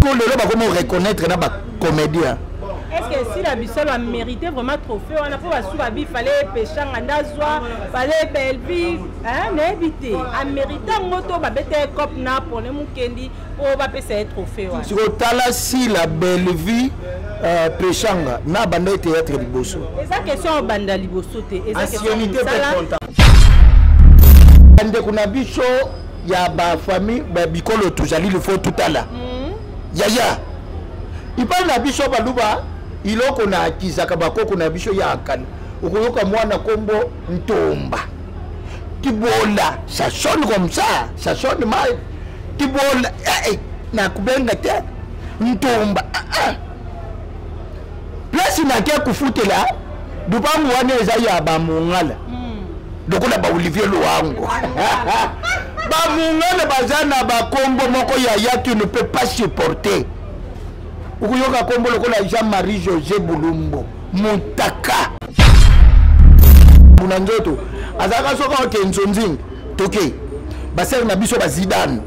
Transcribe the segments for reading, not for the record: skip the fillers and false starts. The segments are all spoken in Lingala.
Sikoyo lelo bakomi reconnaître na bacomédien. Est-ce que Sila Bisalo a mérité vraiment trophée wana po basu babi fallait Peshanga ndazwa fallait Bellevue hein nayebi te a mérité yango to babeta ye cop na pone mukendi po bapesa ye trophée wana. Sikoyo tala Sila Bellevue Peshanga na banda ye théâtre liboso. Eza question banda liboso te eza question mosala. Ndeko na biso ya ba famille ba bikolo tozali il faut tutala. Yaya ipai na biso baluba iloko na akizaka bakoko na biso ya kala okoyoka mwana kombo ntomba tibola ça sonne comme ça, ça sonne mal. Tibola eh, eh, nakubenga te ntomba ah, ah. Place nake kufutela lupangu wana eza ya bamongala lokola ba Olivier Luango bamongala baza na bakombo moko ya ya tu ne peux pas supporter. Okoyoka kombo lokola Jean-Marie José Bulumbo Mutaka na nzoto azalaka soki oke nzonzing toke basere na biso ba Zidane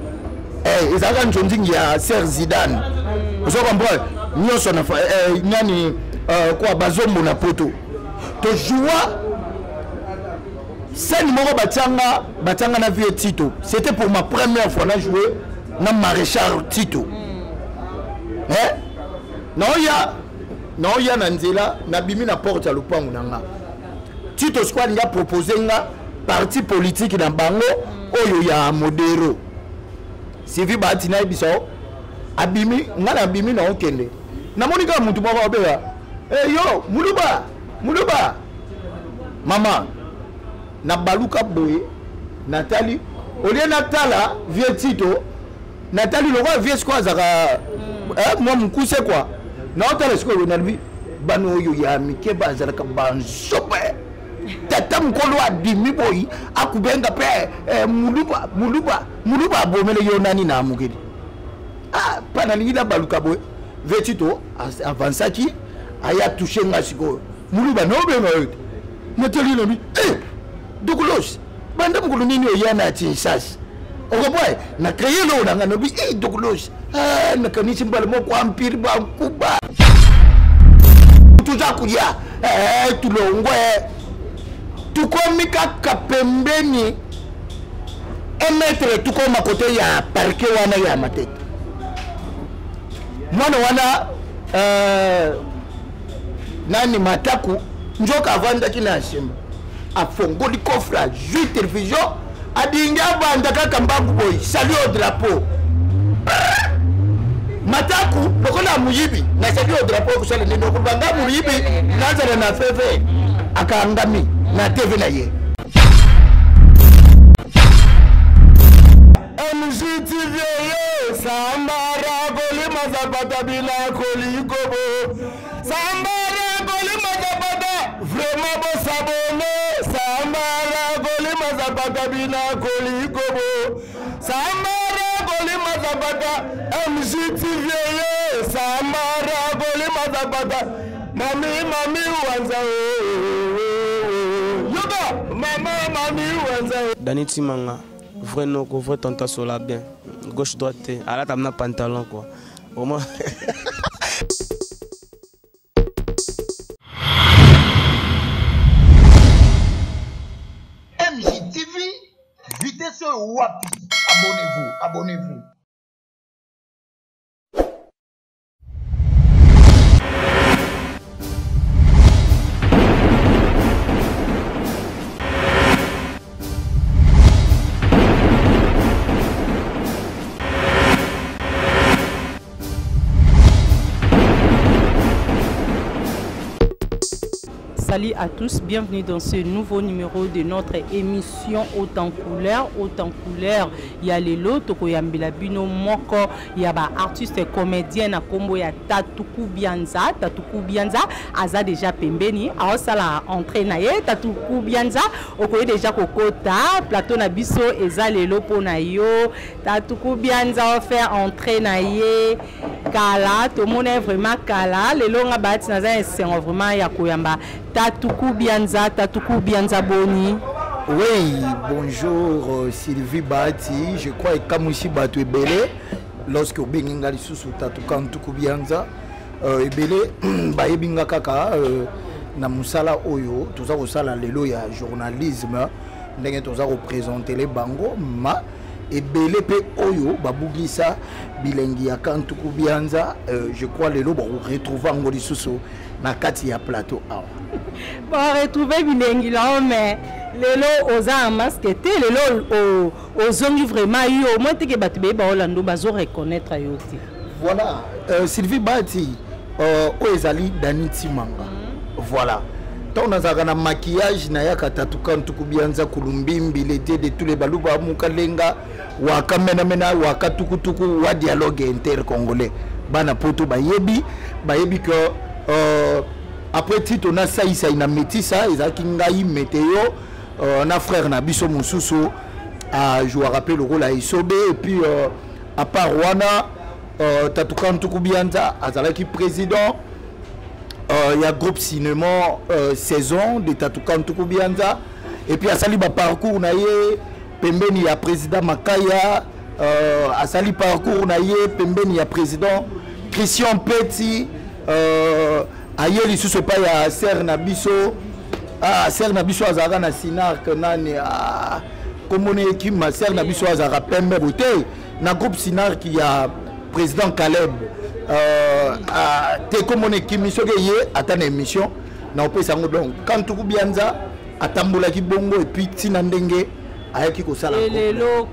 ezalaka nzonzing ya ser Zidane ozo comprendre nyonso na nani kwa bazombo na poto tojoua scène moko batianga na vieux Tito. C'était pour ma première fois na jouer na maréchal Tito. Naoya na nzela nabimi na porte ya lopango na nga. Tito sikoyo alingi apropose nga parti politique na bango oyo ya Modero. Sylvie Bahati nayebisa o abimi nga nabimi na okende. Namoni kaka mutu moko abeya yo muluba muluba mama nabaluka boye natali olie natala vieux Tito natali lokola vieux sikoyo azalaka mwa mokuse kua naotala sikoyo nalobi bana oyo ya mike bazalaka banzobe tata mokolo abimi boyi akubenga mpe muluba muluba muluba abomele yo nani na mokili pa nalingi nabaluka boye vieux Tito avansaki aya touche nga sikoyo muluba naobenga yo te natali nami Douglas banda mokolo nini oya na Kinshasa okoboye na créé eloko na ngai nabi Douglas nakanisi mbala moko empire bankuba toza koya tulongwe tukomi kaka pembeni 1 mètre tukoma kote ya parquet wana ya matete mwana wana nani mataku nzoka avandaki na nsima afongoli coffre azwi télévision adingi abanda kaka mbangu boye salut au drapeau mataku lokola moyibi na salut au drapeau kosala nini okobanga moyibi nazala na fefe akangami na tv na ye. MGTV yo sambara kolima zapata bila kolikobo sambara kolima zapata vraiment bosabone sambara kolima zapata bila kolikobo sambara kolima zapata MGTV yo sambara kolima zapata mami mami wanza yoga mama mami wanza. Dani Timanga vrai noko, vrai tonton sola bien gauche droite alata na pantalon quoi vraiment. MJTV vitesse wapi? Abonnez-vous, abonnez-vous. Salut à tous, bienvenue dans ce nouveau numéro de notre émission Haute en couleur. Haute en couleur, il y a lelo tokoyambela bino moko ya ba artiste comédien na kombo ya Tatuku Bianza. Tatuku Bianza aza déjà pembeni, aosala entrée na ye. Tatuku Bianza okoyi déjà kokota plateau na biso eza lelo pona yo. Tatuku Bianza offert entrée na ye. Kala tomona vraiment kala lelo nga bahati naza esengo vraiment ya koyamba Tatuku Bianza. Tatuku Bianza boni? Oui, bonjour Sylvie Bahati, je crois ekamwisi bato ebele. Lorsque obengi nga lisusu Tatuka Ntuku Bianza, ebele bayebi nga kaka na mosala oyo toza kosala lelo ya journalisme, ndenge toza kopresentele bango, ma ebele mpe oyo babugisa bilengi ya Kantuku Bianza, je crois lelo bakoretrouve yango lisusu na kati ya plateau awa. Baretrouve bilengi lao, mais lelo oza en masque te. Lelo ozongi vraiment yo moi teke, bato beye baolanda, bazo reconnaître yo te. Voilà, Sylvie Bati, oyo ezali Dani Timanga. Voilà, ntango nazalaka na maquillage, nayaka Tatuka Ntuku Bianza Kulumbimbi, le dieu de tous les Baluba, Mukalenga waka menamena waka tukutuku wa dialogue intercongolais. Bana Poto bayebi, bayebi ke après Tito na Saisai na Metisa, ezalaki ngai Meteo, na frère na biso mosusu ajouaka mpe lokola Esobe. Et puis à part wana, Tatuka Ntuku Bianza azalaki président ya groupe cinéma Saison de Tatuka Ntuku Bianza. Et puis asali baparcours na ye pembeni ya président Makaya, asali parcours na ye pembeni ya président Christian Peti, aye lisusu epai ya sœur na biso. Ah, sœur na biso azalaka na Sinark, nani? Ah, komona ekima. Sœur na biso azalaka pembe boye te na groupe Sinark ya président Caleb, te, komona ekimi. Soki ye ata na émission na opesa yango. Donc Kantuku Bianza atambolaki bongo, et puis ntina ndenge ayaki kosala. Lelo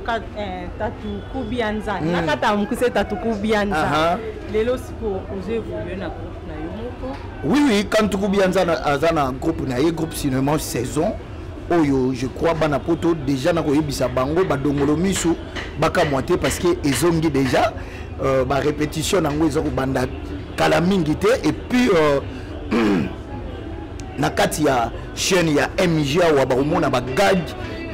Tatuku Bianza, nakata mokuse, Tatuku Bianza lelo sikoyo ozo évolue na groupe na yo moko? Oui, Kantuku Bianza aza na groupe na ye, groupe cinéma Saison, oyo je crois bana Poto déjà na koyebisa bango badongolo misu, bakamwa te, parce que ezongi déjà, barépétition nango eza kobanda kala mingi te. Et puis na kati ya chaîne ya MG awa, bakomona bagag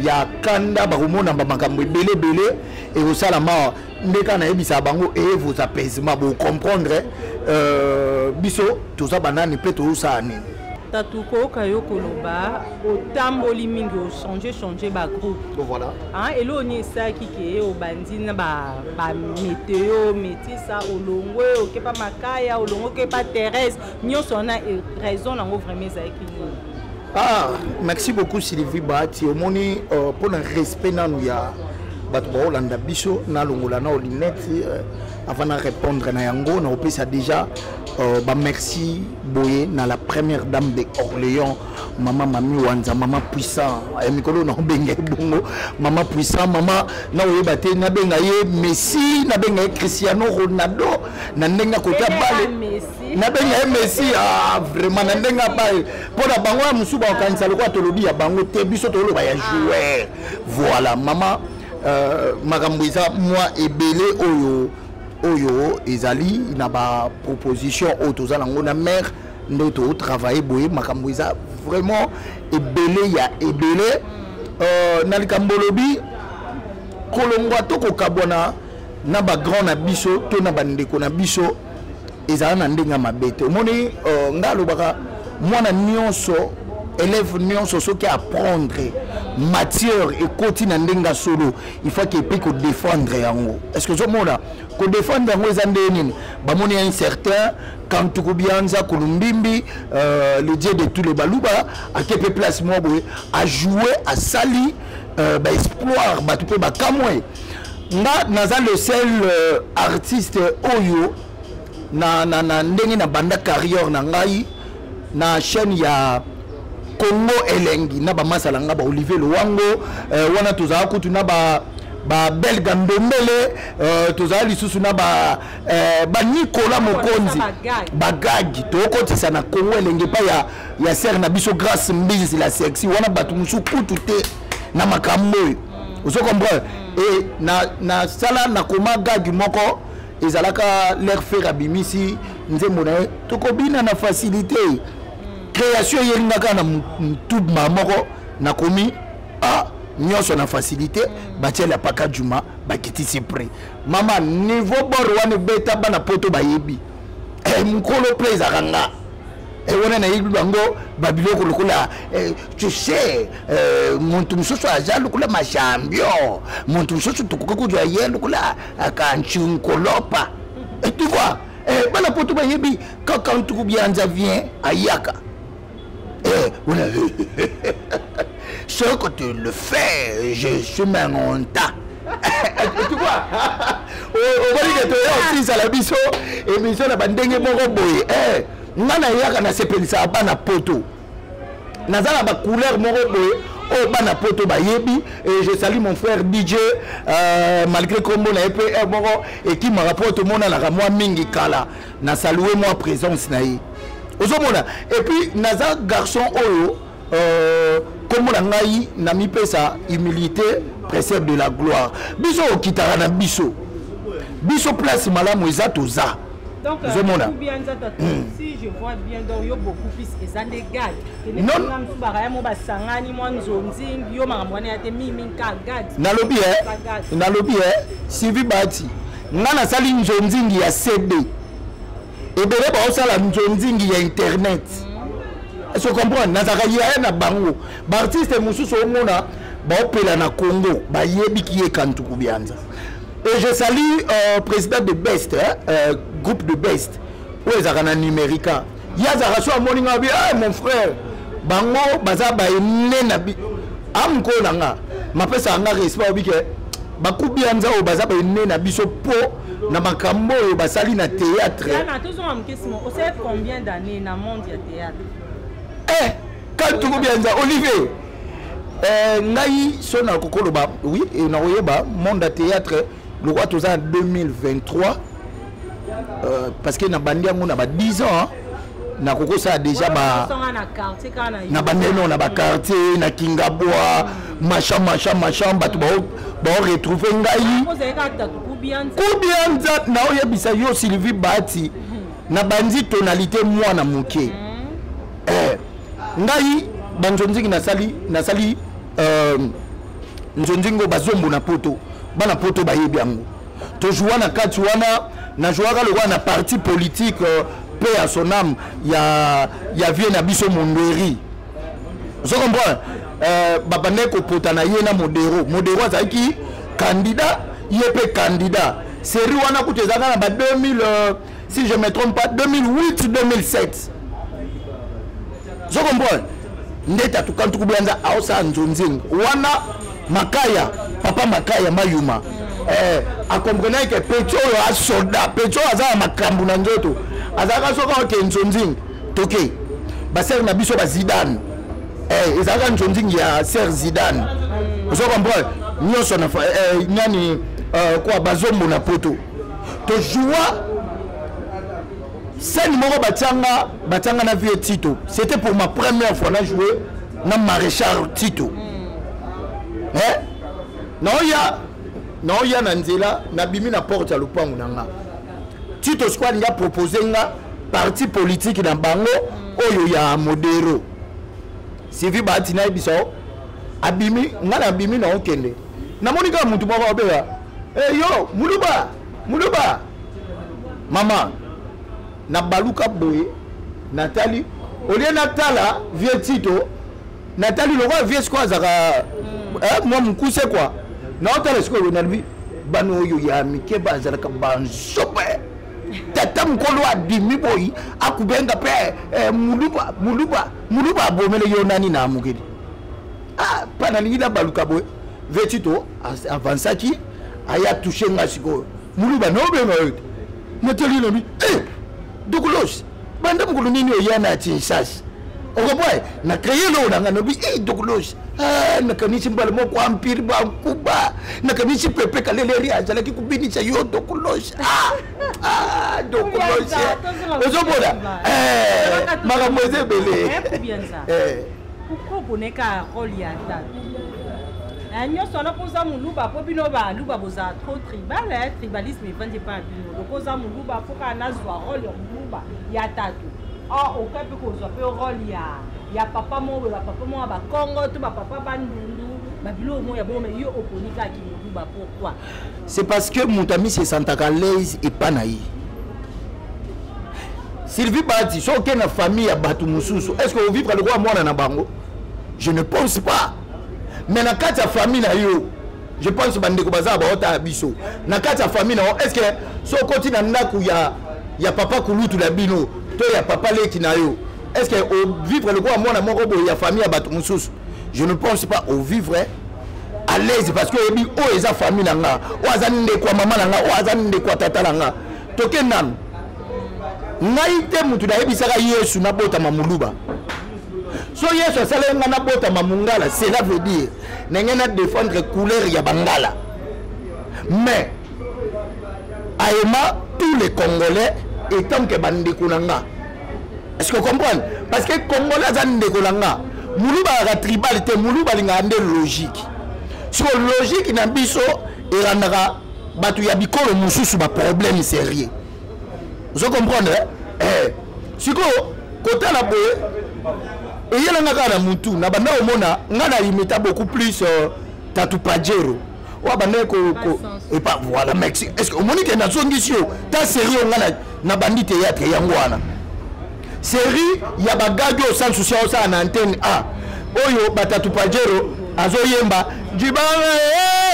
ya kanda, bakomona bamakambo ebele ebele ekosalama. Nde kaka nayebisaka bango, eye vos apaisement, bocomprendre biso toza banani mpe tozosala nini. Tatu, koyoka yo koloba, otamboli mingi, ochange change bagroupe. Voilà. Eloko nini esalaki ke obandi na bameteo Metisa, olongwe okepa Makaya, olongwe okepa Thérèse? Nyonso wana, raison nango vraiment ezalaki nini? Ah, merci beaucoup Sylvie Bahati. Omoni, mpona respect nanu ya bato baolanda biso, nalongola na olinete avant na répondre na yango. Na opesa déjà bamerci boye na la première dame de Orléans, mama Mami Wanza, mama puissant. Mikolo na obenga ye bongo, mama puissant, mama na oyeba te, nabenga ye Messi, nabenga ye Cristiano Ronaldo na ndenge akota bale, nabenga ye Messi. Ah, vraiment, na ndenge abale mpo na bango ya mosusu bakokanisa lokola tolobi ya bango te, biso toloba ya joueur. Voilà, mama, makambo eza mwa ebele oyo ezali na baproposition oyo toza nango na maire, nde totravaille boye. Makambo eza vraiment ebele ya ebele. Na likambo olobi, kolongwa to kokabwana na bagrand na biso to na bandeko na biso, ezala na ndenge ya mabe te. Omoni, nga alobaka, mwana nyonso, élève nyonso, soki apprendre matière ekoti na ndenge ya solo, il faut ke epe kodéfendre yango. Est ce que ozomona kodéfendre yango eza ndenge nini? Bamoni un certain Kantuku Bianza Kulumbimbi, le dieu de tous les Baluba, ake mpe place moko boye, ajoue, asali baexploit, bato mpe bakamwe. Nga naza le seul artiste oyo na ndenge na banda carrière na ngai na chaîne ya Congo Elengi na bamasala nga ba Olivier Lowango, wana tozala kutu na ba babelga Ndombele, tozala lisusu na ba banikola Mokonzi, bagagi tokotisa na Congo Elengi epai ya sœur na biso Grâce Mbinzi la sexy. Wana bato mosusu kutu te na makambo oyo, ozo comprendre. E nasala, nakoma gag moko ezalaka l'air fer, abimisi nzembo na ye, tokobina na facilité. Création eyelinga kaka na tubma moko, nakomi a nyonso na facilité, batiela paka juma, bakitisi prix. Mama, niveau bor wana ebeta, bana Poto bayebi, mokolo mpe ezalaka nga. Wana nayebi bango babiloko lokola, tu sais, moto mosusu aza lokola mashambio, moto mosusu tokoki kozwa ye lokola kanchunkolopa, tu vois. Bana poto bayebi kaka ntuku bianza vient ayaka. Wana ce que tu le fais, je suis mengonta, tu vois. Omoni ke toya osisala biso émission na bandenge moko boye. Nga nayaka, nasepelisaka bana poto, naza na bacouleur moko boye oyo bana poto bayebi. Et je salue mon frère DJ, malgré kombo na ye mpe moko ekimaka mpo tomonanaka mwa mingi kala, na salue mwa présence na ye, ozomona. Et puis naza garçon oyo, kombo na ngai namipesa humilité précède de la gloire. Biso okitaka na biso, biso place malamu eza, toza. Donc, ozomona. Si je vois bien, donc yo beaucoup plus eza nde gag. Non. Mosusu mo basangani mwa nzonzi, yo makambo wana ya te, mingi ka gag. Nalobi e, nalobi e, Sylvie Bati, nga nasali nzonzingi ya CD, ebele baosala nzonzingi ya internet. Est-ce que comprendre? Nazalaka yaya na bango. Baartiste mosusu omona baopela na Congo, bayebiki ye Kantuku Bianza. Et je salue président de Best, hein, groupe de Best oyo ezalaka na Numérica. Ye azalaka so amoni nga bi: "Hey, mon frère." Bango baza baene na bi amokolo na nga, mapesaka nga respect. Obi ke bakubianza oyo baza baene na biso mpo na makambo oyo basali na théâtre. Tozonga moke nsima. Osali combien d'années na monde ya théâtre? Eh, Kantuku Bianza Olivier, ngai so nakokoloba oui, nakoyeba monde ya théâtre lokwa toza na 2023, parce que nabandi yango na ba 10 ans, nakokosala déjà ba na bandeno na baquartier na Kingabwa, machin machin machin, bato baoretrouve ngai Kubianza. Naoyebisa yo, Sylvie Bati, na bandi tonalité mwana moke. Ngai banzonzingi nasali nzonzingi oyo bazombo na poto, bana poto bayebi yango. Tozwa na kati wana, nazwaka lokola na parti politique, mpe ya son âme ya vie na biso Mondweri, ozo comprendre. Babandaki kopota na ye na Modero. Modero azalaki candidat, ye mpe candidat. Série wana kutu ezalaka na ba 2000, si je me trompe pas, 2008, 2007, ozo comprendre. Nde tatu Kantuku Bianza aosala nzonzingi wana, Makaya, papa Makaya Mayuma, akomprenaki ke petit oyo asoda, petit oyo aza na makambo na nzoto. Azalaka soki oke nzonzingi, toke basere na biso bazidane, ezalaka nzonzingi ya ser Zidane, ozo comprendre. Nyonso na nani, kwa bazombo na poto, tozwa scène moko, batianga na vie Tito. C'était pour ma première fois na joué na maréchal Tito. Eh? Naoya na nzela, nabimi na porte ya lopango na nga, Tito sikoyo alingi apropose nga parti politique na bango oyo ya Modero. Sylvie Bahati, nayebisa o, abimi, nga nabimi, naokende, namoni kaka motu moko abeya: "Hey, yo muluba, muluba." Mama, nabaluka boye, natali, olie natala vie Tito, natali lokola vie sikoyo azalaka mwa mokuse kua. Naotala sikoyo, nalobi: "Bana oyo ya mike bazalaka banzope." Tata mokolo abimi boyi, akubenga mpe muluba, muluba, muluba, abomele yo nani na mokili. Ah, mpa nalingi nabaluka boye, vie Tito avansaki, aya touche nga sikoyo: "Muluba, naobenga yo te." Natali, lobi: "Eh, Dokolos, banda mokolo nini oya na Kinshasa?" Okoboye na créé eloko na nga, nobi: "E Dokolos, nakanisi mbala moko empire bankuba, nakanisi Pepe Kaleleri azalaki kobinisa yo, Dokolos." Ah, Dokolos, ozomona makambo eza ebele. Pourquoi oponeka rôle ya tatu nyonso wana? Mpo oza moluba? Mpo bino baluba bozala trop tribal, tribalisme evandi epa na bino. Loko oza moluba, fo kaka nazwa rôle ya moluba ya tatu. Or okoki mpe kozwa mpe rôle ya papa moko boye, bapapa moko ya bakongo to bapapa bandundu, babiloko moko ya bongo. Me yo oponi kaka moluba, pourquoi? C'est parce que moto amisi esantaka à l'aise epa na ye. Sylvie Bahati, soki oke na famille ya bato mosusu, est ce que ovivre lokola mwana na bango? Je ne pense pas. Mais na kati ya famille na yo, je pense bandeko baza baota ya biso na kati ya famille na yo, est ce que soki okoti na ndako ya papa kulutu na bino to ya papa leki na yo, est ce que ovivre lokola mwana moko boye ya famille ya bato mosusu? Je ne pense pas. Ovivre à l'aise parce que oyebi oyo eza famille na nga, oyo aza ndeko ya mama na nga, oyo aza ndeko ya tata na nga. Toke nanu ngai te, mutu nayebisaka Yesu nabotama moluba. So Yesu asalaki ngai nabotama mongala, cela veut dire ndenge na défendre couleur ya bangala, mais ayema tous les Congolais étant que bandeko na nga. Est ce que comprendre? Parce que Congolais aza ndeko na nga. Moluba azalaka tribal te, moluba alingaka nde logique. Siko logique na biso erandaka bato ya bikolo mosusu baproblème sérieux. Ozo comprendre? Eh? Sikoyo kotala boye, eyelanga kaka na mutu na banda komona nga na imita beaucoup plus Tatu Pajero oyo abandaki ko epa. Voilà, merci. Est ce que omoni ke nazongisi yo ta série oyo nga na bandi théâtre? Yango wana série ya bagagi oyo sans souci osala na antenne A oyo batatu Pajero azoyemba jibanga,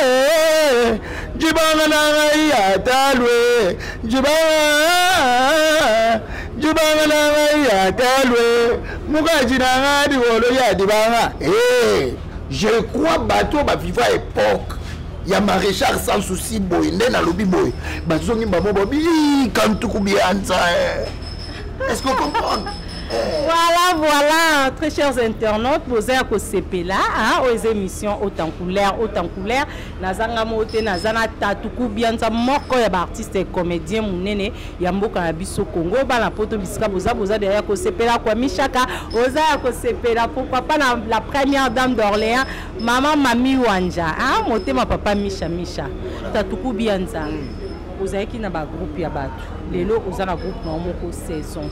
eh, jibanga na ngai atalwe, jibanga, jibanga na ngai atalwe, mukaji na ngai likolo ya dibanga. Eh, je crois bato baviva époque ya maréchal sans souci boye nde nalobi boye, bazongi bango bobi kantuku bianza. Est ce que comprendre? Voilà, voilà, très chers internautes, boza ya kosepela, hein, aux émissions Autant Couleur, Autant Couleur. Nazanga mote, nazana Tatuku Bianza moko ya ba artiste et comédien munene ya mboka na biso Congo. Bana poto bisika boza, boza derrière kosepela kwa Mishaka, oza ya kosepela, pourquoi pas la, la première dame d'Orléans, maman Mami Wanja, hein, motema papa Misha Misha. Tatuku Bianza. Ozalaki na ba groupe ya bato. Lelo oza na groupe na moko saison.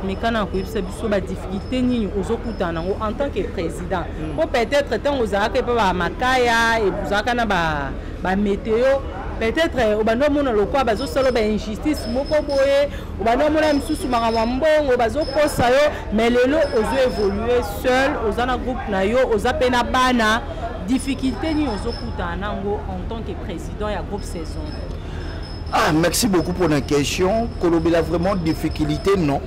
Mekana koyebisa biso badifficulté nini ozokutana nango en tant que président, po peut-être ntango ozalaka epa bamakaya, ozalaka na bamétéo, peut-être obanda omona lokwa bazosala bainjustice moko boye, obanda omona misusu makambo ya mbongo bazokosa yo, mais lelo ozo évolue seul, oza na groupe na yo, oza mpe na bana. Difficulté nini ozokutana nango en tant que président ya groupe saison? Ah, merci beaucoup pour la question. Kolobela vraiment difficulté, non.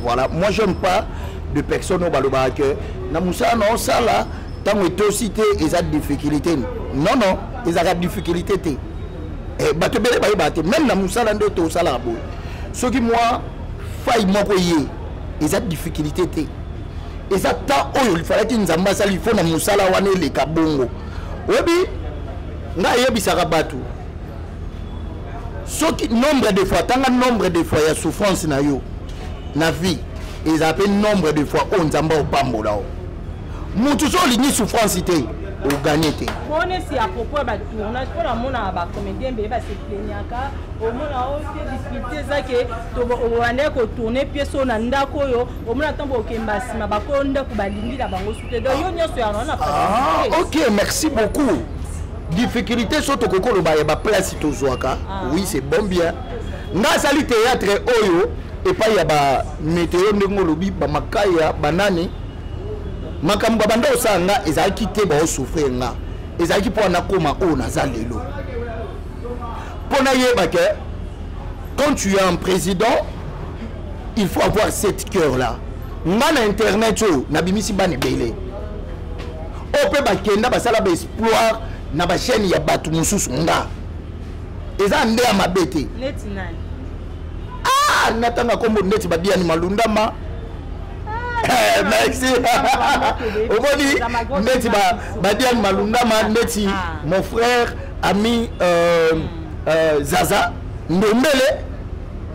Voilà, moi j'aime pas de personnes au baloba que na musala na osala ntango etosi te eza difficulté. Non, non, ezalaka difficulté te. Eh, bato ebele bayebaka te, même na mosala nde tosalaka boye, soki mwa fai moko ye eza difficulté te, eza temps oyo lifalaki Nzambe asali fo na mosala wana eleka bongo. Oyebi, ngai ayebisaka bato, soki nombre de fois, tanga nombre de fois ya souffrance na yo na vie, ezala mpe nombre de fois oyo Nzambe opambola o mutu. So olingi souffrance te, oganye te. Mpona esi à propos ya batournage, mpona omonaka bacomédien ebele baseplaignaka, omona oyo te difficulté eza ke obandaki kotourne pièce oyo na ndako oyo, omona ntango okemba nsima bakoyo ndako balingi na bango su te. Donc yo nyonso yango na Ah, ok, merci beaucoup. Difficulté so tokoki koloba ya baplace tozwaka. Oui, c'est bon, bien. Nga asali théâtre oyo epai ya bamétéo, ndenge olobi, bamakaya banani, makambo babanda kosala nga ezalaki te, baosouffrir nga ezalaki mpo nakóma oyo naza lelo, mpo nayeba ke quand tu es un président, il faut avoir cette cœur là. Nga na internet oyo nabimisi bana ebele oyo mpe bakenda basala baexploit na bachaîne ya bato mosusu. Nga eza nde ya mabe te. Neti nani? Ah, natanga kombo neti badiani Malundama. Eh, merci. Omoni neti badiani Malundama, neti mon frère ami Zaza Ndombele,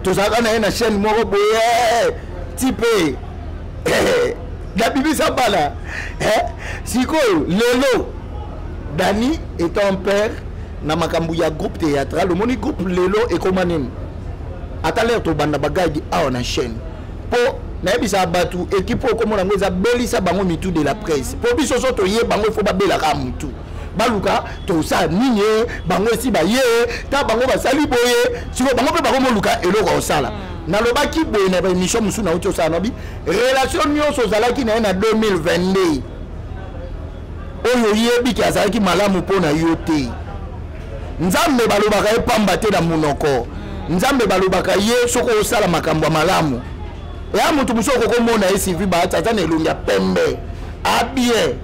tozalaka na ye na chaîne moko boye tipe nabimisa bana. Sikoyo lelo Dani étant père na makambo ya groupe théâtral, omoni groupe lelo ekoma nini? Ata lere tobanda bagagi awa na chaîne, mpo nayebisaka bato, équipe oyo komona yango eza belisa bango mitu de la presse, mpo biso so toye bango ifo babelaka mutu, baluka tosala nini, bango esi baye ta bango basali boye. Sikoyo bango mpe bakomoluka eloko ya kosala. Nalobaki boye na baémission mosusu nauti osala, nabi relation nyonso ozalaki na ye na 2022, oyo oyebi ke azalaki malamu mpo na yo te. Nzambe balobaka ye pamba te na monoko. Nzambe balobaka ye soki osala makambo ya malamu. Eya moto mosusu okokomona ye, Sylvie Bahati aza na elongi ya pembe, abien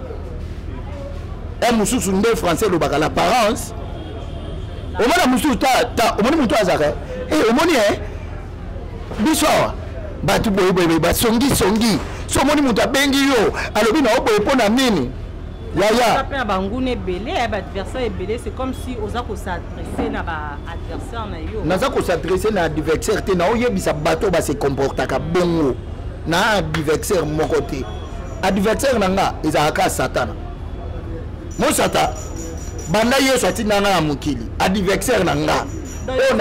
e mosusu nde français elobaka l'apparence. Omona mosusu ta ta, omoni moto azalaka e, omoni e biso awa bato boyeboye basongisongi. So omoni moto abengi yo, alobi na yo boye mpo na nini, yaya? Mpe na banguna ebele ya baadversaire ebele, c'est comme si oza kos'adresse na baadversaire na yo. Naza kos'adresse na adversaire te, naoyebisa bato oyo base comportaka bongo. Na adversaire moko te. Adversaire na nga ezalaka Satana. Mosata banda Yesu atinda nga na mokili, adversaire na nga. Oyo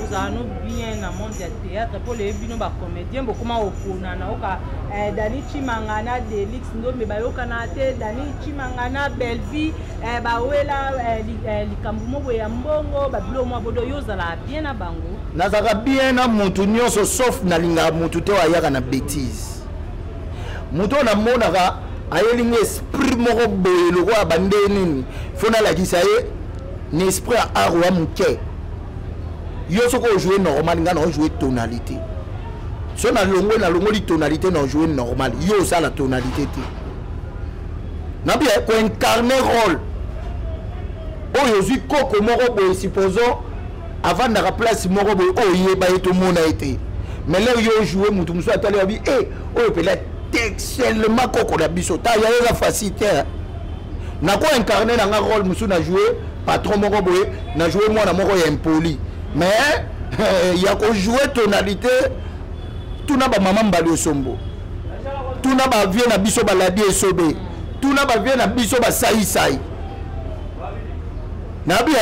ozala no bien na monde ya théâtre, mpo leyebi bino bacomédien bokoma oponana. Oka Dani Chimanga na Delix Ndombe bayokana te, Dani Chimanga na Bellevie bawela likambo moko ya mbongo, babilo mwa bodo. Yo ozalaka bien na bango? Nazalaka bien na motu nyonso, sauf nalingaka motu te oyo ayaka na bétise. Motu oyo namonaka ayelingi esprit moko boye lokola bande nini, fo nalakisa ye na esprit ya art wa moke. Yo soki ojoue normal, ngai na ojoue tonalité. So nalongwe, nalongoli tonalité, na ojoue normal, yo osala tonalité te. Nabi koincarne rôle oyo ozwi koko moko boye, supposons avandaka place moko boye oyo oyeba ye, tomona ye te, mais lere yo ojoue, motu mosusu atali abi e oyo mpela texellement koko na biso ta yayo. Eza facile te. Nako incarne na nga rôle mosusu, na joue patron moko boye, na joue mwana moko ya impoli, mais ya kojoue tonalité, tuna bamama mbali osombo, tuna bavie na biso baladi esobe, tuna bavie na biso basaisai. Nayebi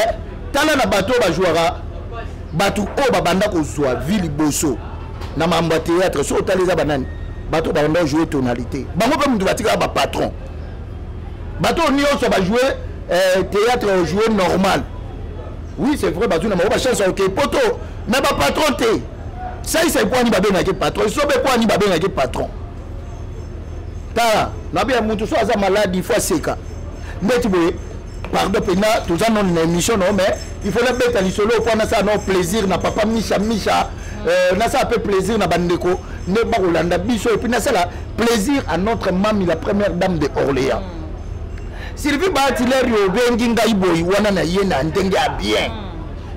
tala na bato oyo bajwaka, bato oyo babanda kozwa vie liboso na mambo ya théâtre. Soki otali, eza banani? Bato oyo babanda kojoue tonalité, bango mpe moto batikaka bapatron. Bato oyo nyonso bajoue théâtre, ojoue normal, oui, c'est vrai, bazwi na bango bachance ya okei poto, mais bapatron te. Saisai po ani babengaki patron? Esobe po ani babengaki patron? Tala, nabi ya motu so aza maladi, il faut aseka ndeti boye. Pardon mpena, toza nano na émission no, mais il faut nabeta lisolo mpo nasala no plaisir na papa Misha Misha, nasala mpe plaisir na bandeko nde bakolanda biso, et puis nasala plaisir à notre mami, la première dame de Orléans. Sylvie Bahati, leri obengi ngai boyi wana na ye na ndenge ya bien.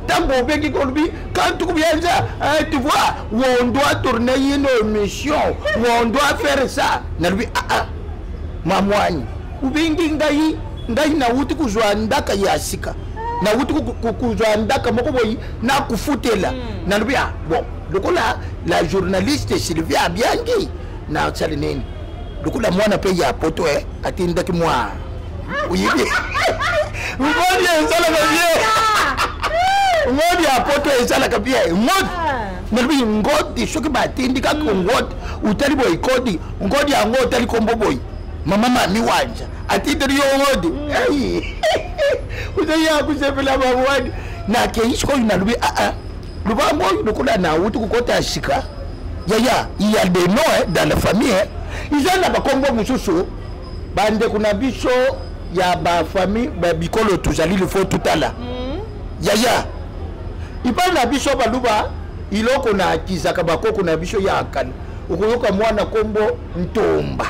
Ntango obengi, kolobi quand tu viens, tu vois, on doit tourner une émission, on doit faire ça, nalobi: ah ah, mamwani obengi ngai, ngai nauti kozwa ndaka ya sika, nauti kozwa ndaka moko boyi nakufutela. Nalobi: ah bon, lokola la journaliste Sylvie abiangi, nasali nini? Lokola mwana mpe ya poto atindaki mwa oyebi ngodi esalaka bien, ngodi ya poto esalaka bien, ngodi. Nalobi ngodi, soki batindi kaka ngodi, utali boye kodi ngodi yango, otali kombo boye, mama mami wanja atindeli yo ngodi, ozoya kusepela mamwani. Nakei sikoyo, nalobi: aa, lubango oyo lokola nauti kokota ya sika, yaya, il y a des noms, hein, dans la famille, hein. Eza na bakombo mosusu. Bandeko na biso ya bafamille bikolo tozali, lifo tutala yaya ipai na biso baluba, iloko na akizaka bakoko na biso ya kala. Okoyoka mwana kombo Ntomba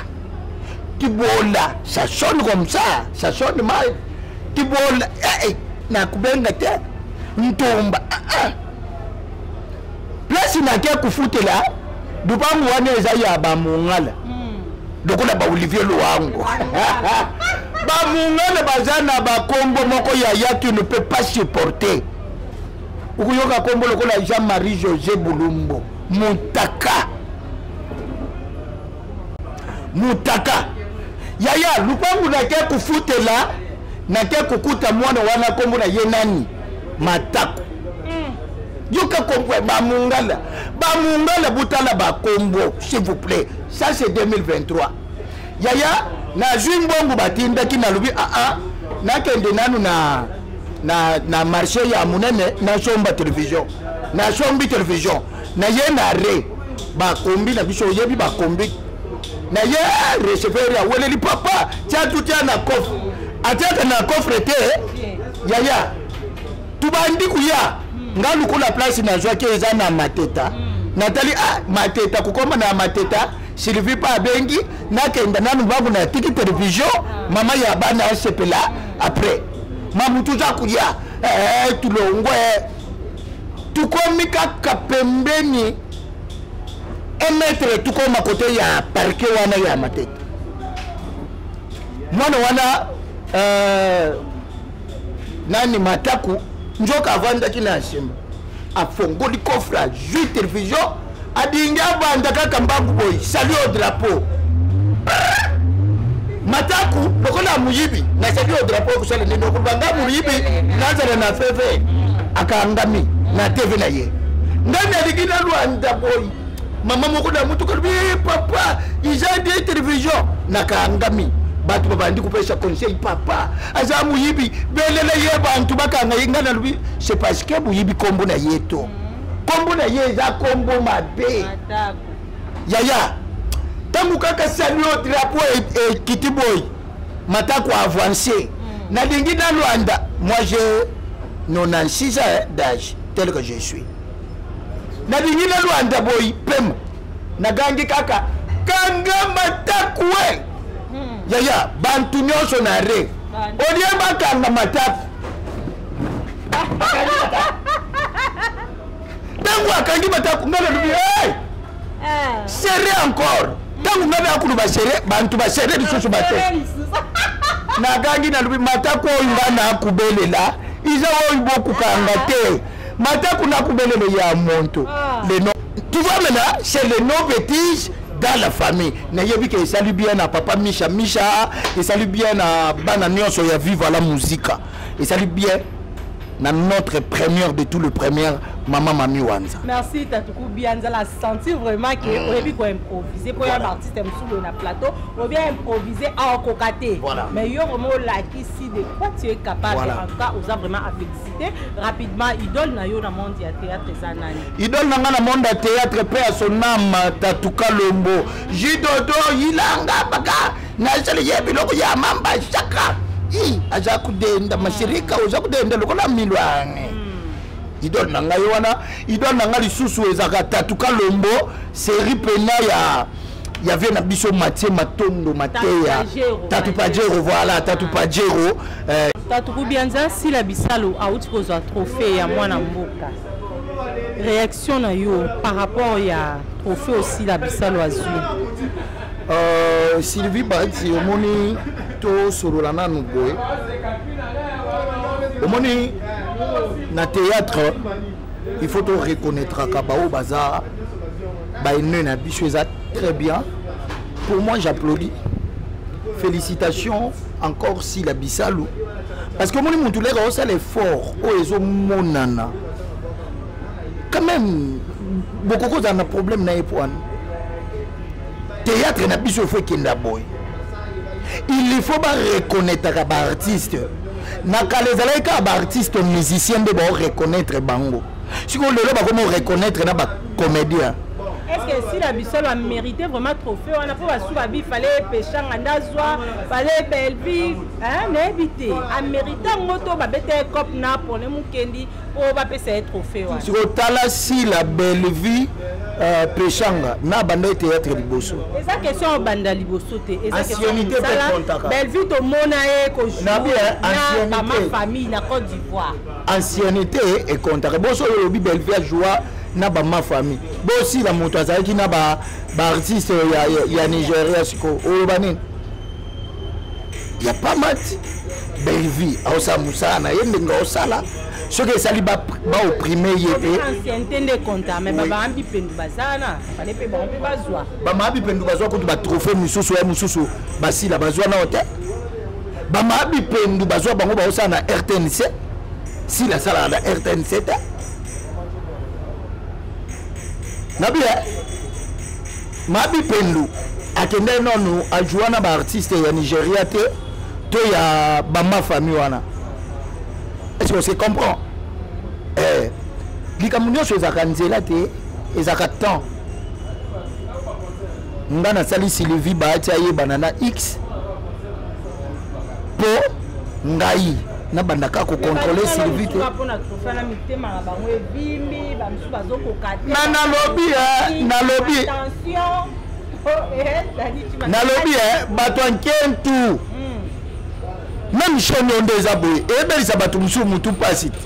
Tibola, ça sonne comme ça, ça sonne mal. Tibola, eh, eh, nakubenga te Ntomba. Ah, ah. Place nake kufutela lupangu wana eza ya bamongala, lokola baolivier Loango. Bamongala baza na bakombo moko yaya, tu ne peux pas supporter. Okoyoka kombo lokola Jean-Marie José Bulumbo Mutaka. Mutaka, yaya, lupangu nake kufutela, nake kokuta mwana wana kombo na ye nani? Matako. Yoka kombo bamungala, bamungala butala bakombo, s'il vous plaît. Ça, c'est 2023, yaya. Nazwi mbongo batindaki, nalobi: aa, nakende nanu na Na marché ya monene, nasomba télévision, nasombi télévision, naye na re bakombi na biso, oyebi bakombi na ye, receveur aweleli: "Papa, tia tu, tia na coffre." Atiaka na coffre te. Yaya, tubandi kuya nga lukula place nazwaki eza na Mateta. Natali, ah, Mateta, kokoma na Mateta, Sylvie mpe abengi, nakenda nanu bangu, natiki télévision, mama ya bana asepela. Après mamutu oza kuya, tulongwe, tukomi kaka pembeni 1 mètre, tukoma kote ya parquet wana ya Mateta. Mwana wana, nani, Mataku, nzoka avandaki na nsima, afongoli coffre, azwi télévision, adingi abanda kaka mbangu boye, salut au drapeau. Mataku lokola moyibi na salut au drapeau, kosala nini? Okobanga moyibi, nazala na feve, akangami na TV na ye. Ngai nalingi nalwanda boye, mama moko na mutuka lobi: "Papa, eza de télévision." Nakangami, bato babandi kopesa conseil: "Papa, aza moyibi, belela ye, bantu bakanga ye." Ngai nalobi: "C'est parce que moyibi, kombo na ye to kombo na ye eza kombo mabe." Yaya, ntango kaka salut au drapeau ekiti boye, Matako avance, nalingi nalwanda. Moi, j'ai 96 ans d'âge tel que je suis. Nalingi nalwanda boye, pema, nagangi kaka: "Kanga Mataku we!" Yaya, bantu nyonso na re olie bakanga Mataku. Ntango akangi Mataku, nga nalobi: "Hey! Serré encore." Ntango nga nakuluba serré, bantu baserré lisusu bate. Nagangi, nalobi: "Mataku oyo nga nakubelela iza oyo bokukanga te. Mataku, nakubelela ya monto." Le nom, tu vois maintenant, c'est le nom bêtise dans la famille. Nayebi ke esali bien na papa Misha. Misha, esali bien na bana nyonso ya Viva la Musica, esali bien na notre première de tout le première, mama Mami Wanza. Merci, Tatuku Bianza. La senti vraiment ke oyebi koimproviser, mpo ya baartiste mosusu boye na plateau oyebi improviser aokoka te. Mais yo vraiment olakisi de quoi tu es capable. En tout cas, oza vraiment à féliciter. Rapidement, idole na yo na monde ya théâtre eza nani? Idole na nga na monde ya théâtre, mpe ya sonama, Tatuka Lombo Jidodo Yilanga baka nasali ye biloko ya mamba shaka i aza kudenda masirika, oza kudenda lokola milwange. Idole na ngai wana. Idole na ngai lisusu ezalaka Tatuka Lombo, série pena ya vie na biso Matie Matondo Mateya. Tatu Pajero, voilà, Tatu Pajero. Tatuku Bianza, Sila Bisalo auti kozwa trophée ya mwana mboka. Réaction na yo par rapport ya trophée Osila Bisalo azwi? Sylvie Bati, omoni, tosolola nanu boye. Omoni, na théâtre, il faut toreconnaîtraka bao baza baene na biso. Eza très bien pour moi, j'applaudis, félicitations encore Sila Bisalu, parce que omoni, motu leka osala effort oyo ezomonana quand même, bokoki ozala na problème na ye. Po wana théâtre na biso efo ekenda boye, il faut bareconnaîtraka baartiste. Na kala ezalaki kaka baartiste musicien nde baoreconnaître bango. Sikoyo lelo bakomi oreconnaître na bacomédien. Est ce que Sila Bisolo amérité vraiment trophée wana? Mpo basu babi fallait Peshanga nde azwa, fallait Belvi. Nayebi te, amérité yango to babeta ye cope na pone mokendi mpo bapesa ye trophée wana? Sikoyo tala, Sila, Belvi, Peshanga na banda ye théâtre liboso. Eza question obanda liboso te, eza Ancienneté mpe comptaka. Belvi, tomona ye Nabi, kojouer na bama ancienneté. famille na Côte d'Ivoire. Ancienneté ekontaka. Boso oyo olobi Belvi ajoua na bama famille, bosila moto azalaki na baartiste ya Nigeria. Sikoyo oloba nini? Ya pas mat. Belvi aosala mosala na ye ndenge aosala. Soki esali baopprime ye te. Ancienneté nde compta, mais babama bipendu baza wana, fallait mpe bango mpe bazwa. Bamama bipendu bazwa kutu batrophée mosusu ya mosusu, basila bazwa nao te. Bamama bipendu bazwa, bango baosala na RTNC, Sila asalaka na RTNC te. Nabi ma bipendu akende nanu ajoua na baartiste ya Nigeria te to ya bama famille wana. Est ce qu'on se comprend? Eh, likambo nyonso ezalaka nzela te, ezalaka temps. Nga nasali Sylvie Bahati ayebana na X mpo ngai nabandaka kocontrole Sylvie te. Na nalobi nalobi nalobi bato ya nkentu meme chaîne oyo nde eza boye eyebelisa bato mosusu motu mpasi te.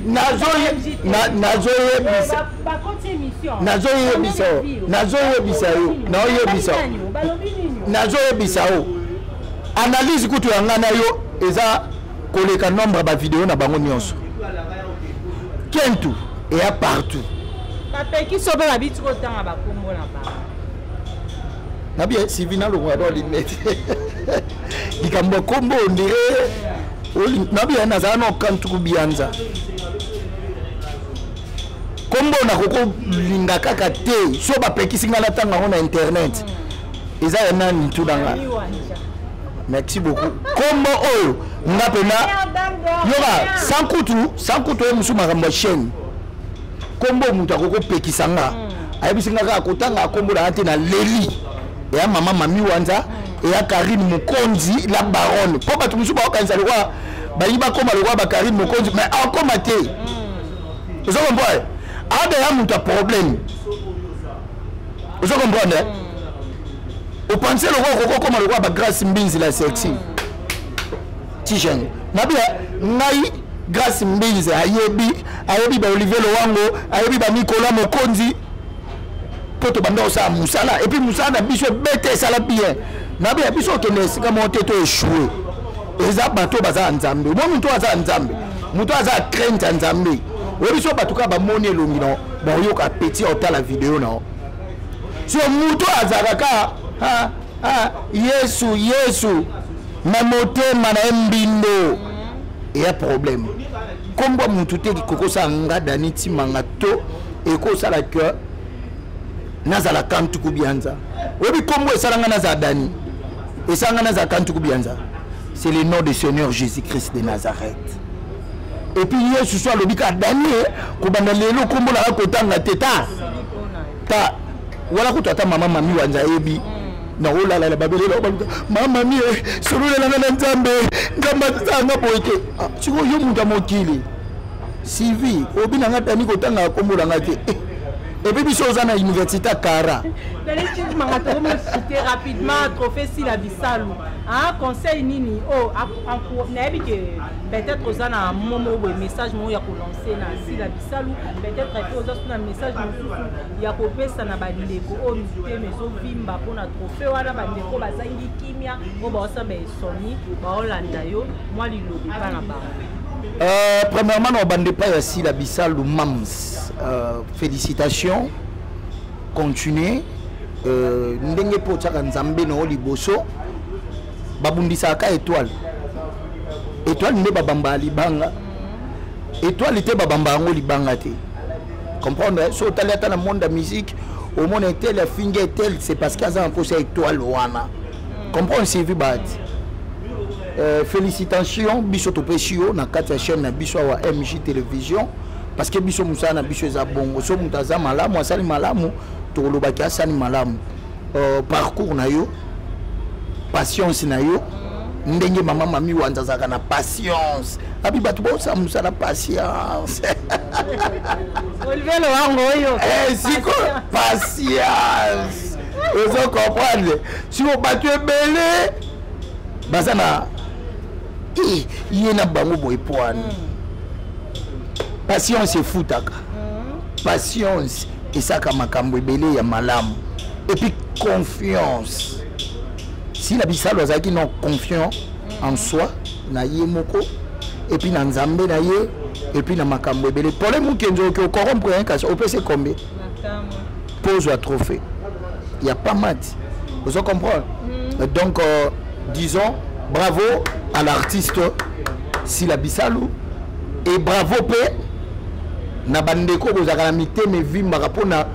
Nazoyebisa nazoyebisa yo, nazoyebisa yo, naoyebisa, nazoyebisa yo, analyse kutu ya ngai na yo eza koleka nombre ya bavideo na bango nyonso. Kentu eya partout. Bapekisi mpe babiti kotanga bakombo na bango. Nabi sivi nalongola ba limete likambo ya kombo ondire nabi nazala na okantuku bianza kombo nakokolinga kaka te. So bapekisi ngai natanga yango na internet, eza ya nani? Tunanga. Merci beaucoup. Kombo oyo nga mpena yoka sans kutu, sans kutu oyo mosusu makambo ya chaîne. Kombo moto akoki kopekisa nga, ayebisi nga kaka kotanga kombo na nga te. Na leli eya mama Mami Wanza, eya Karine Mokonzi la baronne, mpo bato mosusu baokanisa lokwa bayi bakóma lokwa bakarine Mokonzi, mais akóma te. Ozo comprendre? Ada ya moto ya problème, ozo comprendre? Opanse lokwa okoki okóma lokwa bagrace Mbinzi la sexy ti jeune. Nabi ngai Grâce Mbinzi ayebi, ayebi ba Olivier Lowango, ayebi ba Nicolas Mokonzi, mpo tobanda kosala mosala et puis mosala na biso ebete, esala bien. Nabi ya biso okende esika moko te to échoué. Eza bato baza ya Nzambe. Omoni moto aza ya Nzambe, moto aza ya crainte ya Nzambe, oyebi so bato kaka bamoni elongi na baoyoka petit otala video na so moto azalaka kaka Yesu Yesu na motema na ye mbindo, eya problème. Kombo ya motu te kokosala nga Dani Timanga to ekosala ke nazala Kantuku Bianza. Oyebi kombo esala nga nazala Dani, esala nga nazala Kantuku Bianza, c'est le nom de Seigneur Jésus Christ de Nazareth. Et puis Yesu so alobi kaka Dani, kobanda lelo kombo nanga kotanga te. Ta ta wana kutu ata mama Mami Wanza ayebi nakolalala babelela baluka mama Mami sololelanga na Nzambe, Nzambe azanga boye te. Sikoyo yo moto ya mokili Sylvie obi nanga Dani kotanga kombo nanga te. Et puis biso oza na université ya Kara. Manga tokomocite rapidement trophée Sila Bisalu. Conseil nini? Oh, nayebi ke peut-être oza na momo boye, message moko ya kolance na Sila Bisalu, peut-être mpe oza so na message mosusu ya kopesa na bandeko oyo mitema ezovimba mpona trophée wana, bandeko bazangi kimia oyo baosamba esoni baolanda yo, mwa lilobi mpa na bango. Premièrement, na bande epai ya Sila Bisalu mams, félicitations, continue ndenge mpo otiaka Nzambe na yo liboso. Babundisaka étoile, étoile nde babamba libanga, étoile te babamba yango libanga te. Comprendre? So otali ata na monde ya musique, omona etel afingi etel, c'est parce que aza na mposa étoile wana. Comprendre, Sylvie Bahati? Félicitations, biso topesi yo na kati ya chaîne na biso awa MJ Télévision, parce que biso mosala na biso eza bongo. So moto aza malamu, asali malamu, tokolobaki asali malamu. Parcours na yo, patience na yo, ndenge mama Mami Wanza azalaka na patience, abi bato bosala mosala patience. Olivier Lowango oyo. Siko patience, ozo comprendre? Siko bato ebele baza na ye na bango boye po wana patience efutaka, patience esaka makambo ebele ya malamu. Et puis confiance, Sila Bisalo azalaki non confiant en soi na ye moko, et puis na Nzambe na ye, et puis na makambo ebele. Problème mokenzi oki ocorrompre ye, kasi opesi combien mpo ozwa trophée ya pas mat? Ozo comprendre? Donc disons bravo à l'artiste Sila Bisalu et bravo mpe na bandeko bozalaka na mitema evimbaka mpona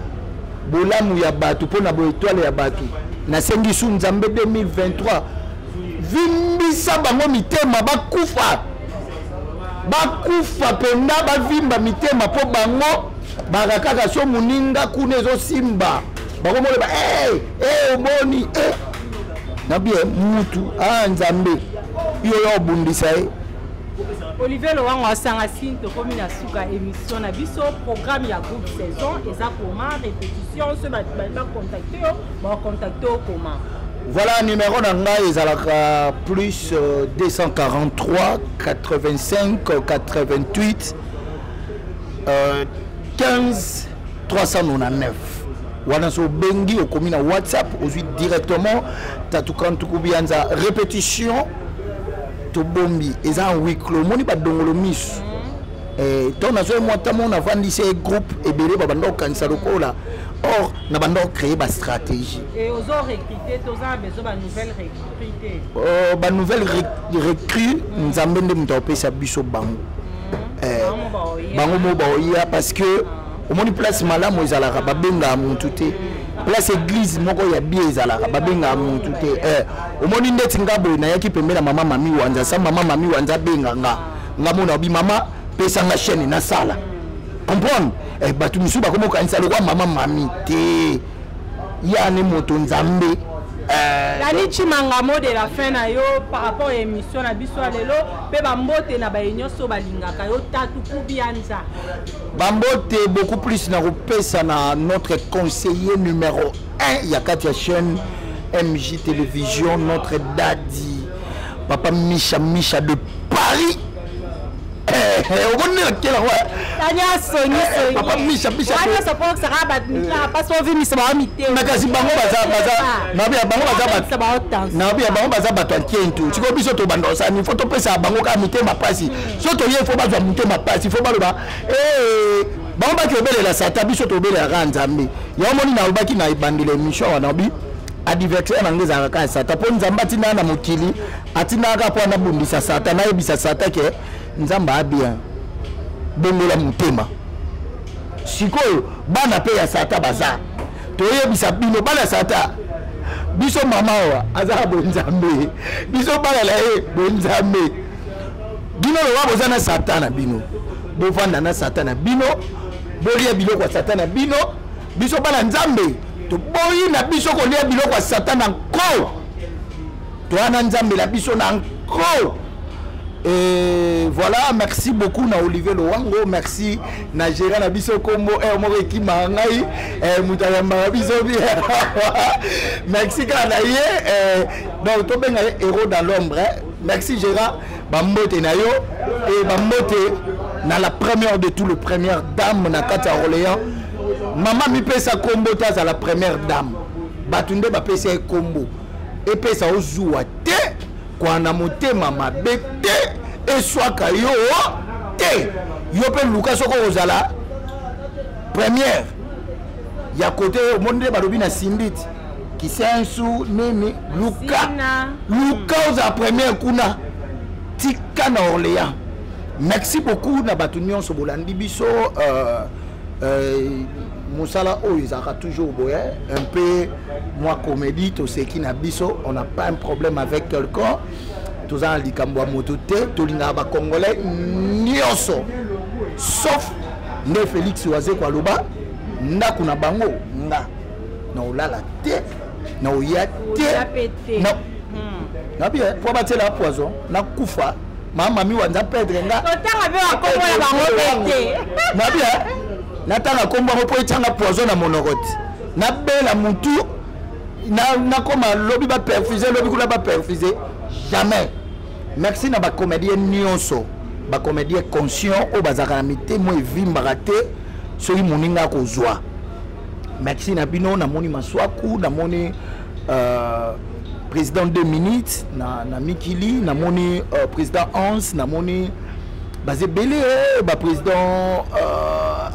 bolamu ya bato, mpona boétoile ya bato. Nasengi su Nzambe 2023. Vimbisa bango mitema, bakufa, bakufa mpenza, bavimba mitema mpo bango baka kaka so moninga kuna ezosimba bango moloba hey, hey, omoni hey. Na bien mutu ah, Nzambe yo yo obundisa ye. Olivier Lowango asanga sine, tokomi na suka émission na biso. Programme ya groupe saison eza koma répétition, so bacontacte yo, bacontacte yo koma? Voilà, numéro na ngai ezalaka plus 243 85 88 15 399. Wana so obengi, okomi na WhatsApp, ozwi directement Tatukantuku Bianza. Répétition tobombi eza en huis clos, omoni badongolo miso. To nazwa mwa ntango navandisi ye groupe ebele, babanda kokanisa lokola or na banda kocréer bastratégie. Banouvelle recrue, Nzambe nde moto akopesa biso bango. Bango mo baoya, parce que omoni place malamu ezalaka, babengaka motu te. Place église moko ya bie ezalaka, babengaka motu te. Omoni ndeti nga boye nayaki pembe na mama Mami Wanza, sa mama Mami Wanza abenga nga, nga mona obi mama pesanga chaîne nasala, comprendre. Bato misusu bakomi kokanisa lokwa mama Mami te, yani moto Nzambe. Dani Chimanga, mot de la fin na yo par rapport ya émission na biso ya lelo, mpe bambote na baye nyonso balingaka yo, Tatu Kubianza. Bambote beaucoup plus na kopesa na notre conseiller numéro 1 ya kati ya chaîne MJ Télévision, notre daddy, papa Misha Misha de Paris. Omoni nakela. Papa Misha Misha. Kasi bango baza, bango baza, nabi bango baza bato ya nkentu. Sikoyo biso tobanda osani, fo topesa bango kaka mitema pasi. So toye, fo bazwa mitema pasi, fo baloba bango baki obelela Satan, biso tobelelaka Nzambe. Yango moni nalobaki na ebandela émission wana, bi adversaire na ngai ezalaka kaka Satan, mpo Nzambe atindaka na mokili, atindaka kaka mpo anabundisa Satan, nayebisa Satan ke Nzambe abien, bongola motema. Sikoyo bana mpe ya Satan baza, toyebisa bino bana Satan, biso mama awa aza bonzambe, biso bana na ye bonzambe. Bino loba boza na Satan na bino, bovanda na Satan na bino, bolia biloko ya Satan na bino. Biso bana Nzambe toboyi na biso kolia biloko ya Satan na nko, toya na Nzambe na biso na nko. Et voilà, merci beaucoup na Olivier Lowango, merci na Gérard na biso kombo moko ekimaka ngai, moto ayambaka biso bien. Merci kaka na ye, donc tobenga ye héros dans l'ombre. Merci Gérard, bambote na yo et bambote na la première de tout le première dame na kati ya Orléans. Mama mipesa kombo te, azala première dame, bato nde bapesa ye kombo. Epesa ozuwa te, kwana motema mabe te, eswaka yo te. Yo mpe luka soki okozala première ya kote. Omoni nde balobi na simbiti kisensu nini, luka, luka ozala première kuna, tika na Orléans. Merci beaucoup na bato nyonso bolandi biso. Mosala oyo ezalaka toujours boye, un peu mwa comédie, toseki na biso, on n'a pas un problème avec quelqu'un, toza na likambo ya moto te. Tolingaka bacongolais nyonso, sauf nde Félix Wazeko aloba ndako na bango, nga na olala te, na oya te, nabi po batiela poison, nakufa. Mama mi Wanza pedre nga. Otanga mpe bakombo na bango te. Nabi natanga kombo yango mpo etianga poison na monoko te, nabela mutu, nakoma lobi baperfuse, lobi kuna baperfuse, jamais. Merci na bacomédien nyonso, bacomédien conscient oyo bazalaka na mitema evimbaka te soki moninga akozwa. Merci na bino. Namoni Maswaku, namoni président 2 minutes na mikili, namoni président Hans, namoni baza ebele, baprésident ah,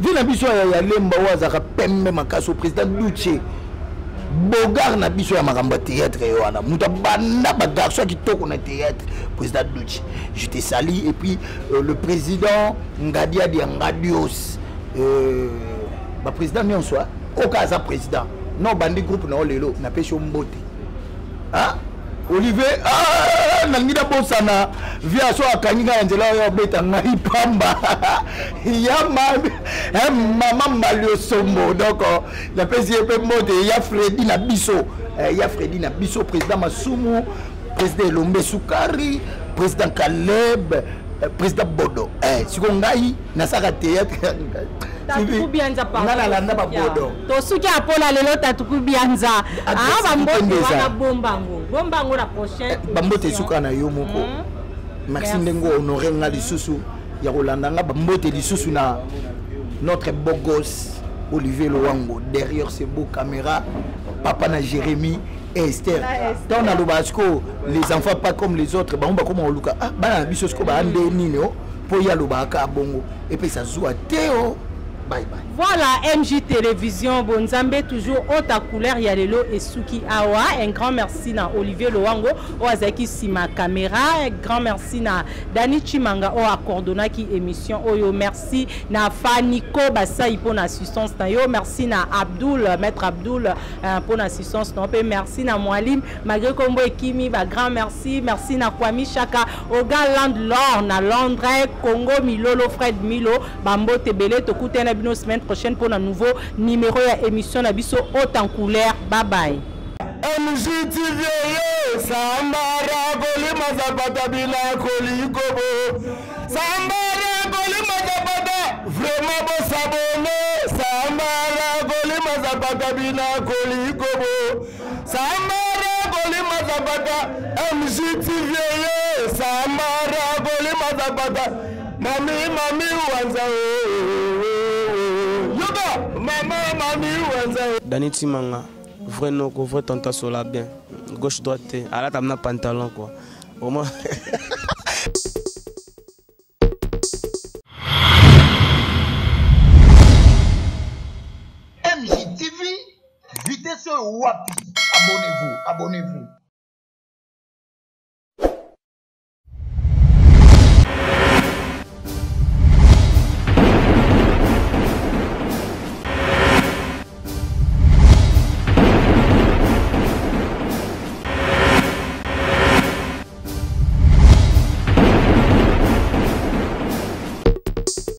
vi na biso ya Lemba oyo azalaka pembe makasi, o président Duce Bogar na biso ya makambo ya théâtre ye wana, moto abanda bagarçon ya kitoko na théâtre. Président Duce, je te salue. Et puis le président Ngadiadi ya Ngadios, baprésident nyonso oyo kaka aza président non bandi groupe na yo lelo, napesi yo mbote. Olivier, ah, nalingi nabosana via so akangi ngai na nzela oyo abeta ngai pamba ya eh, mama maliosombo. Donc oh, napesi ye mpe mbote ya Fredi na biso, eh, ya Fredi na biso, président Masumu, président Elombe Sukari, président Caleb, eh, président Bodo. Siko ngai nasaka théâtre. Nga nalanda babodo. Tosuki apola lelo. Tatuku Bianza, ah, bambote wana bombango bombango na prochaine. Bambote esuka na yo moko. Merci ndenge honore nga lisusu ya kolanda nga. Bambote lisusu na notre beau gosse Olivier Lowango derrière ce beau caméra, papa na Jérémie et Esther. Ntango nalobaka sikoyo, les enfants pas comme les autres, bango bakoma koluka, ah, bana na biso sikoyo baa nde nini o mpo ye alobaka kaka bongo, epesa zuwa te o. Bye bye. Voilà, MJ Télévision, Bonzambe toujours haute à couleur ya lelo esuki awa. Un grand merci na Olivier Lowango o azaki sima caméra. Un grand merci na Dani Chimanga o coordonnaki émission oyo. Merci na Faniko Basai pour assistance na yo. Merci na Abdoul, maître Abdoul pour assistance na yo. Merci na Mwalim malgré kombo ekimi ba grand merci. Merci na Kwami Chaka Oga Landlord na Londres, Congo Milolo Fred Milo, bambote ebele. Tokutana bino semaine prochaine pour un nouveau numéro ya émission na biso haute en couleur. Bye bye. MGTV sambara kolima zapata bila kolikobo sambara kolima zapata vraiment bosabone sambara kolima zapata bila kolikobo sambara kolima zapata MGTV sambara kolima zapata mami mami wanza yoka mama mami wanza. Dani Timanga, vrai noko, vrai tanta sola bien, gauche droite te, alata na pantalon quoi, vraiment. MJTV, vitesse wapi? Abonnez-vous, abonnez-vous.